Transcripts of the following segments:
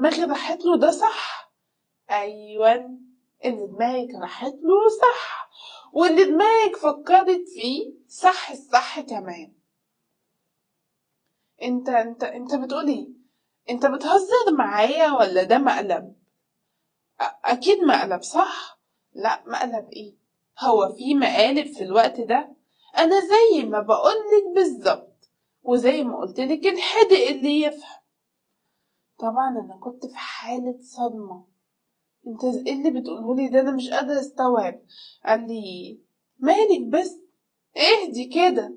دماغي راحت له ده صح؟ ايوه، اللي دماغك راحت له صح، واللي دماغك فكرت فيه صح الصح كمان. انت انت انت بتقول ايه؟ انت بتهزر معايا ولا ده مقلب؟ اكيد مقلب صح؟ لا مقلب ايه؟ هو في مقالب في الوقت ده؟ انا زي ما بقولك بالظبط، وزي ما قلتلك الحدق اللي يفهم. طبعا انا كنت في حالة صدمة، انت ايه اللي بتقولهولي ده؟ انا مش قادرة استوعب. قال لي مالك بس، اهدي كده،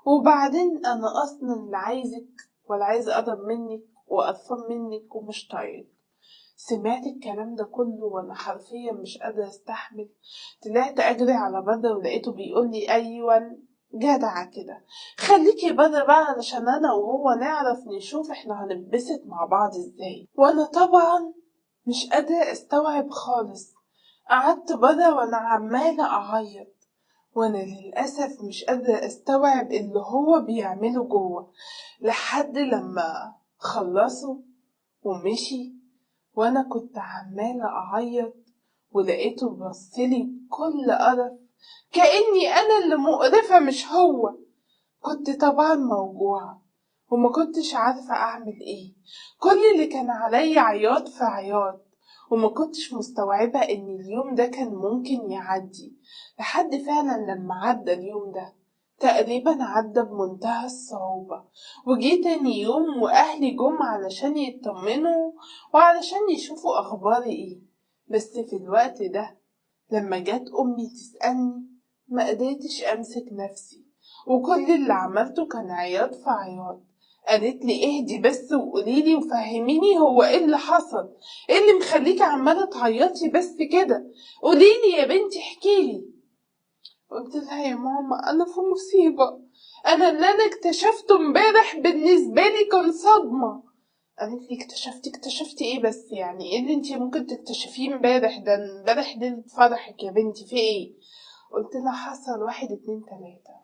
وبعدين انا اصلا لا عايزك ولا عايز اقرب منك وقرفان منك ومش طايق. سمعت الكلام ده كله وانا حرفيا مش قادرة استحمل. طلعت اجري على بدر ولقيته بيقول لي ايوه جدعة كده، خليكي بدر بقى علشان انا وهو نعرف نشوف احنا هنتبسط مع بعض ازاي. وانا طبعا مش قادرة استوعب خالص، قعدت بدر وانا عمالة اعيط، وانا للأسف مش قادرة استوعب اللي هو بيعمله جوه، لحد لما خلصوا ومشي وانا كنت عمالة اعيط، ولقيته بصلي بكل قرف كأني انا اللي مقرفة مش هو. كنت طبعا موجوعة وما كنتش عارفة اعمل ايه، كل اللي كان عليا عياط في عياط، وما كنتش مستوعبة ان اليوم ده كان ممكن يعدي، لحد فعلا لما عدى اليوم ده تقريبا عدى بمنتهى الصعوبة. وجي تاني يوم واهلي جم علشان يطمنوا وعلشان يشوفوا اخباري ايه، بس في الوقت ده لما جت امي تسألني ما قدرتش امسك نفسي، وكل اللي عملته كان عياط في عياط. قالت لي اهدي بس وقوليلي وفهميني هو ايه اللي حصل، ايه اللي مخليكي عمالة تعيطي بس كده، قوليلي يا بنتي احكيلي. قلت لها يا ماما انا في مصيبة، انا اللي انا اكتشفته امبارح بالنسبة لي كان صدمة. قالت لي اكتشفتي ايه بس؟ يعني ايه اللي انتي ممكن تكتشفيه امبارح ده؟ امبارح ليلة فرحك يا بنتي، في ايه؟ قلت لها حصل 1 2 3.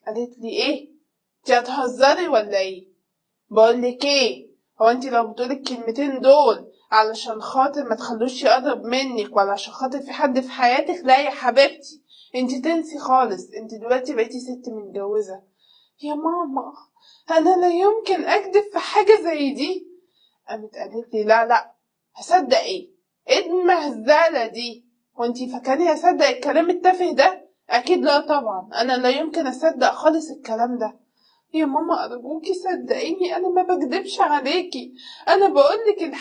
قالت لي ايه؟ انتي هتهزري ولا ايه؟ بقولك ايه، هو انتي لو بتقولي الكلمتين دول علشان خاطر ما تخلوش يقرب منك ولا عشان خاطر في حد في حياتك، لا يا حبيبتي انتي تنسي خالص، انتي دلوقتي بقيتي ست متجوزة. يا ماما انا لا يمكن اكدب في حاجة زي دي. قامت قالت لي لا لا هصدق ايه؟ ايه المهزلة دي؟ وانتي فاكراني هصدق الكلام التافه ده؟ اكيد لا طبعا، انا لا يمكن اصدق خالص الكلام ده. يا ماما ارجوكي صدقيني انا ما بكدبش عليكي، انا بقولك الحقيقة.